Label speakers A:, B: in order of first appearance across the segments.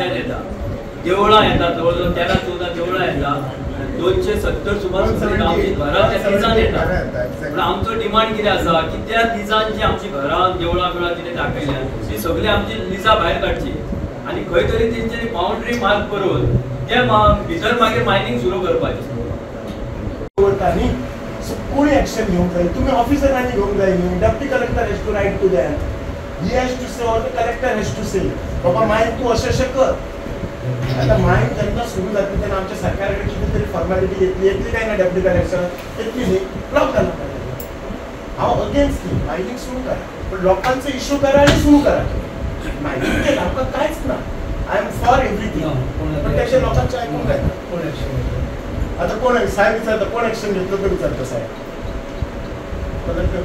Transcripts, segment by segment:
A: येता, देवळां येता, जवळ जवळ 13-14 देवळां येता, 270 सुमार आमची घरां त्या लिजान येता. पूण आमचो डिमांड कितें आसा की त्या लिजान जी आमची घरां देवळां बिवळां कितें दाखयल्या ती सगळी आमची लिजां भायर काडची आनी खंय तरी तेंच्यांनी बाउंड्री मार्क करून ते भितर मागीर मायनींग सुरू करपाचें.
B: न्ही कोणी एक्शन घेवंक जाय, तुमी ऑफिसरांनी घेवंक जाय न्ही. Deputy collector has to write to them, he has to say or the collector has to say बाबा मायन तूं अशें अशें कर. आतां मायन जेन्ना सुरू जातली तेन्ना आमच्या सरकारा कडेन कितें तरी फॉर्मेलिटी येतली, येतली काय ना डेप्टी कलेक्टर येतली न्ही, ब्लॉक जाला. हांव अगेन्स्ट न्ही, मायनींग सुरू करा, पण लोकांचो इशू करा आनी सुरू करा. मायनींग केलं आमकां कांयच ना, I am for everything, पण तेचे लोकांचें आयकूंक जाय. आतां कोण साहेब विचारता कोण एक्शन घेतलो तो विचारता साहेब, कलेक्टर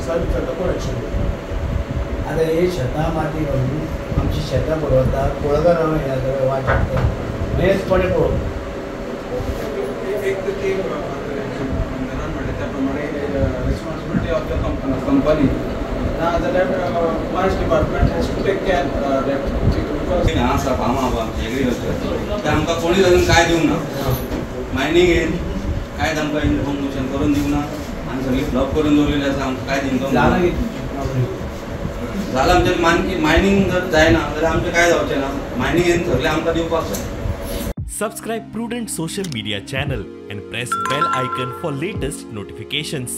B: साहेब विचारता कोण एक्शन घेतलो.
C: आतां हे शेतां माती घालून आमची शेतां बरोवता, कुळागरां हें वाट लागता, हेंच कोणें पळोवप.
D: एक तर ती म्हणलें त्या प्रमाणे रिस्पॉन्सिबिलिटी ऑफ the company ना जाल्यार mines department has to take care that because
E: आसा फार्मां आमची एग्रीकल्चर ते आमकां कोणीच अजून कांय दिवंक ना. मायनींग येन कांयच आमकां इन्फॉर्मेशन करून दिवंक ना आनी सगळी ब्लॉक करून दवरलेली आसा, आमकां कांयच इन्कम जालां. आमचें मायनींग जर जायना जाल्यार आमचें कांय जावचें ना. मायनींग येन सगळें आमकां दिवपाक जाय.
F: Subscribe Prudent social media channel and press bell icon for latest notifications.